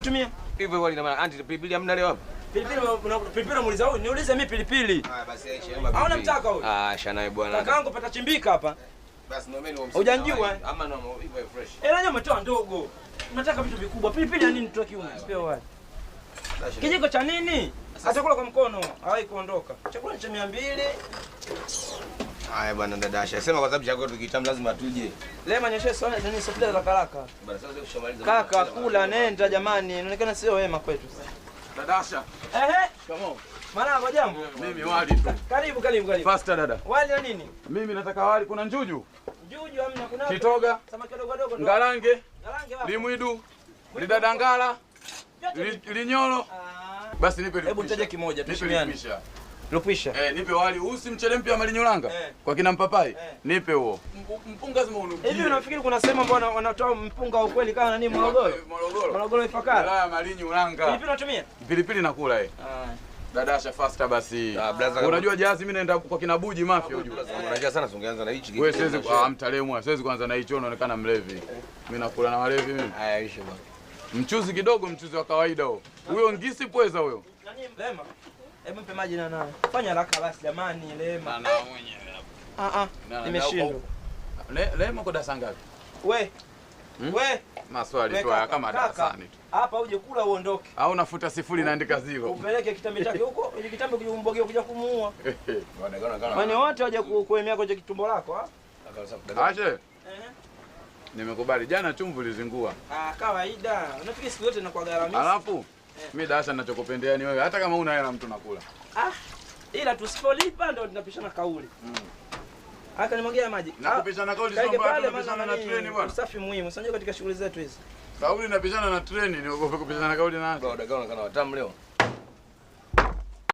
Tumia. Hivyo wali na maana anti pilipili hamna leo hapa. Pilipili pilipili muuliza huyu, niulize mimi pilipili. Ah basi Aisha naomba. Hauna mtaka huyu? Ah acha naye bwana. Kakaangu patachimbika hapa. Basi naomba ni Hujanijua? Ama no hivyo fresh. Eh, nani umetoa ndogo? Nataka vitu vikubwa. Pilipili ya nini tutoe kiume? Sio wali. Kijiko cha nini? Atakula kwa mkono, hawai kuondoka. Chakula cha 200. Haya bwana dada Asha. Sema kwa sababu chakula tukitamu lazima tuje. Lema nyoshe sana nani sufuria za karaka. Bwana sasa ushamaliza. Kaka kula nenda jamani, inaonekana sio wema kwetu. Dada Asha. Ehe. Shikamoo. Marahaba jambo. Mimi wali tu. Karibu karibu karibu. Faster dada. Wali na nini? Mimi nataka wali, kuna njuju. Njuju hamna, kuna kitoga, samaki wadogo wadogo. Ngarange. Ngarange wapo. Limwidu. Lidadangala. Linyolo. Basi nipe. Hebu nitaje kimoja tushimiane. Lupisha. Eh, nipe wali usi mchele mpya malinyolanga. Kwa kina mpapai. Nipe huo. Mpunga lazima unukie. Hivi unafikiri kuna sema mbona wanatoa mpunga wa ukweli kama nani Morogoro? Morogoro. Morogoro Ifakara. La malinyolanga. Pilipili unatumia? Pilipili nakula eh. Dada Asha faster basi. Unajua jazi mimi naenda kwa kina Buji Mafia unajua. Unajua sana ungeanza na hichi. Wewe siwezi mtalemwa, siwezi kuanza na hicho unaonekana mlevi. Mimi nakula na walevi mimi. Haya ishe bwana. Mchuzi kidogo, mchuzi wa kawaida huo. Huyo ngisi pweza huyo. Nani Lema? Hebu mpe maji na naye. Fanya haraka basi jamani Lema. Na mwenyewe. Ah ah. Nimeshindwa. Lema kwa darasa ngapi? We. We. Maswali tu haya kama darasani tu. Hapa uje kula uondoke. Au nafuta sifuri naandika zero. Upeleke kitambi chake huko, ili kitambi kumbogea kuja kumuua. Kwani wote waje kuemea kwenye kitumbo lako ah? Ashe. Nimekubali jana chumvi lizingua. Ah kawaida. Unafikiri siku zote nakuwa gharamia. Alafu mimi darasa ninachokupendea ni wewe hata kama una hela mtu nakula. Ah. Ila tusipolipa ndio tunapishana kauli. Aka nimwagia maji. Na kupishana kauli sio mbaya, tunapishana na treni bwana. Usafi muhimu. Unajua katika shughuli zetu hizi. Kauli napishana na treni, niogope kupishana kauli na nani? Bro, dagaa unaonekana watamu leo.